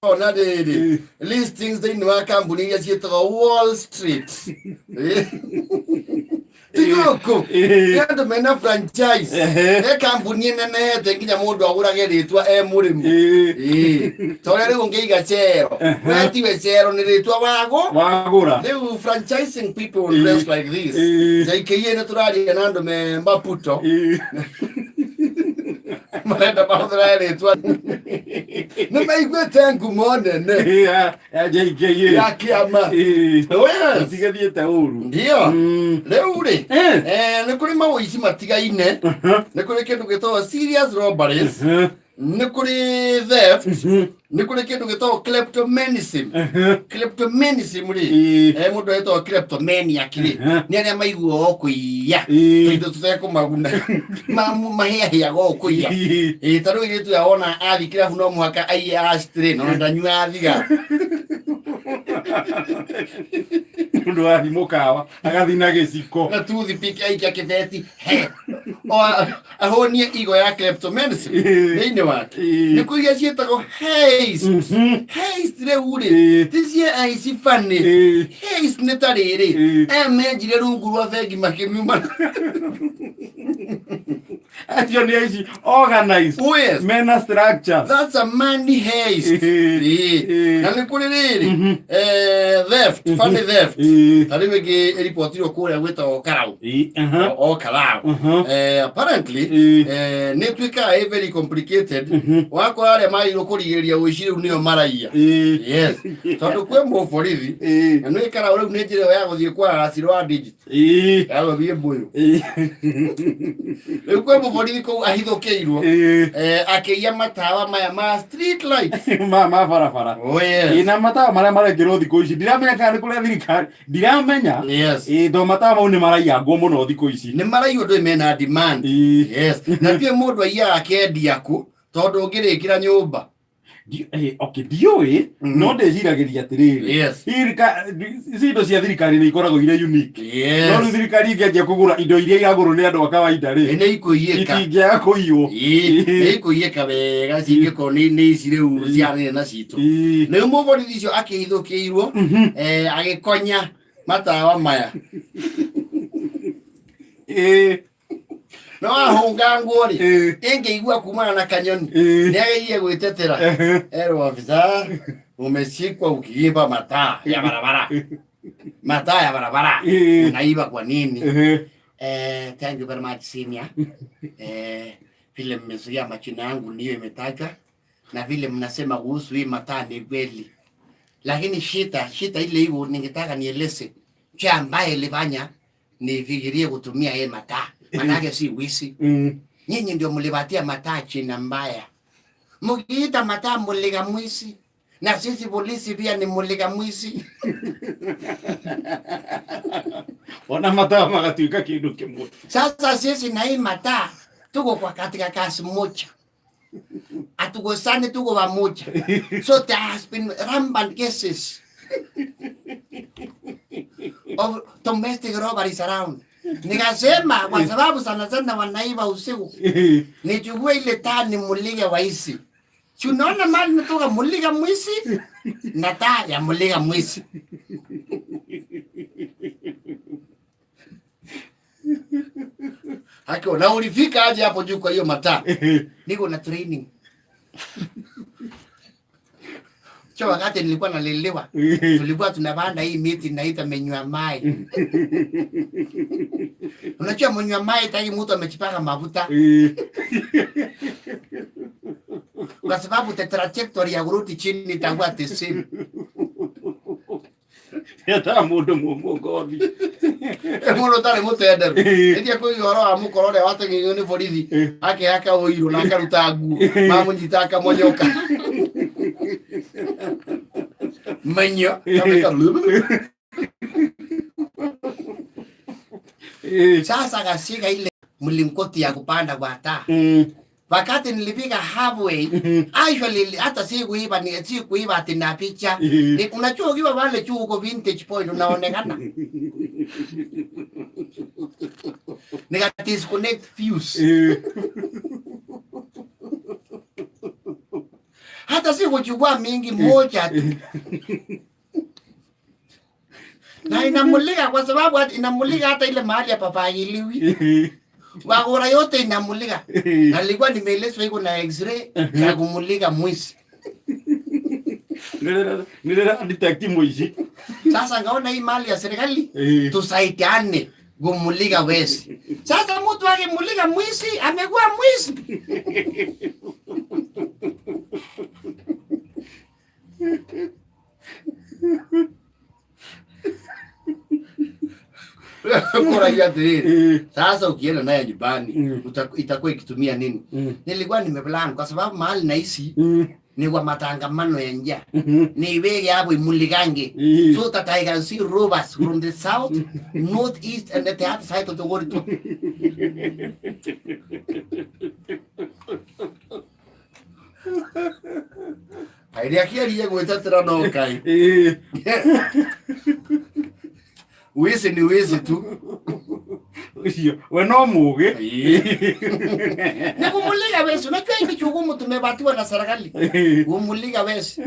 Ona rĩrĩ, listings thĩinĩ wa kambuni iria ciĩtagwo Wall Street. Ti gũkũ. Nĩ andũ mena franchise. He kambuni ĩnenehete nginya mũndũ agũrage rĩtwa e mũrĩmu. Ĩĩ. Ta ũrĩa rĩu ũngĩiga Cero. We tiwe Cero nĩ rĩtwa wagũ. Wagũra. Rĩu franchising people dress like this. JKA nĩ tũraria na andũ me Maputo. Marenda mahũthĩra rĩtwa. Nĩ maiguĩte ngumo nene Ya JKA. Ya kĩama. Oh, yes. Gũtigathiĩte ũru. Ndio. Rĩu rĩ, nĩ kũrĩ maũici matigaine. Nĩ kũrĩ kĩndũ gĩtagwo serious robberies. Nĩ kũrĩ theft. Nĩ kũrĩ kĩndũ gĩtagwo kleptomanism. Kleptomanism rĩ, mũndũ etagwo kleptomaniac rĩ, nĩ arĩa maiguaga o kũiya tũindo tũtekũmaguna. Mahĩahĩaga o kũiya. Ĩĩ, ta rĩu airĩtu aya wona athiĩ kĩrabu no mũhaka aiye ashtray no ndanyuaga thigara. Mũndũ athiĩ mũkawa agathiĩ na gĩciko. Na toothpick aikia kĩbeti he o ahũnie igo ya kleptomanism thĩinĩ wake. Nĩ kũrĩ iria ciĩtagwo heist. Heist rĩu rĩ, ti cia aici bani. Heist nĩ ta rĩrĩ, aya menjire rungu rwa bengi makĩmiuma. Acio nĩ aici organized. Oh, yes. Mena structure. That's a money heist. Na nĩ kũrĩ rĩrĩ, theft, funny theft. Ta rĩu ĩngĩ ĩripotirwo kũrĩa gwĩtagwo Karau. O Karau. Apparently, nĩ ĩtuĩkaga ĩ very complicated. Wakora arĩa magĩrĩirwo kũrigĩrĩria ũici rĩu nĩo maraiya. Yes. Tondũ kwĩ mũborithi, na nĩ Karau rĩu nĩ njĩra ĩyo ya gũthiĩ kwarara Siloam Digital. Ya gũthiĩ Mbũyũ. Rĩu kwĩ mũborithi kũu ahithũkĩirwo, akĩiya matawa maya ma street lights. Ma barabara. Oh, yes. Ĩĩ, na matawa marĩa marekĩrwo thikũ ici ndiramenya kana nĩ kũrĩa thirikari ndiramenya. Ĩĩ, tondũ matawa mau nĩ maraiyangwo mũno thikũ ici. Nĩ maraiywo ndũĩ mena demand. Yes. Na ndiũĩ mũndũ aiyaga akendia kũ tondũ ũngĩrĩkĩra nyũmba. Okay, ndiũĩ, no ndĩciragĩria atĩrĩrĩ, ici indo cia thirikari nĩ ikoragwo irĩ unique. No rĩu thirikari ĩngĩanjia kũgũra indo iria iragũrwo nĩ andũ a kawaida rĩ, Nĩ ikũiyĩka. Itingĩaga kũiywo. Nĩ ikũiyĩka wega cingĩkorwo nĩ ici rĩu cianĩre na citũ. Rĩu mũborithi ũcio akĩhithũkĩirwo, agĩkonya matawa maya. No ahũnga nguo rĩ, ĩngĩigua kumana na kanyoni, nĩ agĩire gwĩtetera. Erwo, "Afisa, umeshikwa ukiiba mataa ya barabara, mataa ya barabara. Unaiba kwa nini?" "Thank you very much, senior. Vile mmesikia majina yangu ndiyo imetajwa na vile mnasema kuhusu hii mataa ni kweli, lakini shida ile iko ningetaka nieleze cha ambaye ilifanya nifikirie kutumia hii mataa, manake si wizi. Nyinyi ndio mlipatia mataa jina mbaya, mkiita mataa mulika mwizi, na sisi polisi pia ni mulika mwizi." Ona matawa magatuĩka kĩndũ kĩmwe. "Sasa sisi na hii mataa tuko kwa katika kazi moja, hatukosani, tuko pamoja. So there has been rampant cases of domestic robberies around. Nikasema kwa sababu sana sana wanaiba usiku, nichukue ile taa nimulike waizi. Si unaona mali natoka mulika mwizi na taa ya mulika mwizi." Haki, na ulifika aje hapo juu kwa hiyo mataa? "Niko na training. Cho wakati nilikuwa nalelewa, tulikuwa tunapanda hii miti inaita menywa mai. Unajua menywa mai taki mtu amejipaka mafuta kwa sababu the trajectory ya kurudi chini itakuwa the same." Etaga mũndũ mũmũ ngothi. Mũndũ ũtarĩ mũtenderu. Ĩtia kũigua ũhoro wa mũkoro ũrĩa wateng'erio nĩ borithi akĩhaka ũirũ na akaruta nguo mamũnyita akamonyoka menyo kameka. Sasa akashika ile mlingoti ya kupanda kwa taa. Wakati nilifika halfway, actually hata si kuiba, ni si kuiba ati na picha. Ni unajua ukiwa pale juu uko vintage point unaonekana. Nika disconnect fuse. Hata si kuchukua mingi, moja tu. Na inamulika kwa sababu inamulika hata ile mahali hapafagiliwi. Wakora yote inamulika. Na nilikuwa nimeelezwa iko na x-ray ya kumulika mwizi. Nĩ detect mũici. Sasa ngaona hii mali ya serikali tusaidiane kumulika wezi. Sasa mtu akimulika mwizi amekuwa mwizi. Kuragia atĩrĩrĩ, sasa ukienda naye nyumbani itakuwa ikitumia nini? Nilikuwa nimeplan kwa sababu mahali naishi ni kwa matangamano ya njia. Niiweke hapo imulikange so that I can see robbers from the south, north, east and the other side of the world. Kaĩ akĩaria gwĩtetera no kaĩ. Wizi ni wizi tu. Ũcio we no mũgĩ. Ni kumulika wezi. Unajua hii ni jukumu tumepatiwa na serikali. Kumulika wezi.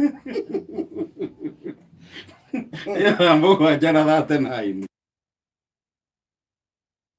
Mũgwanja na 39.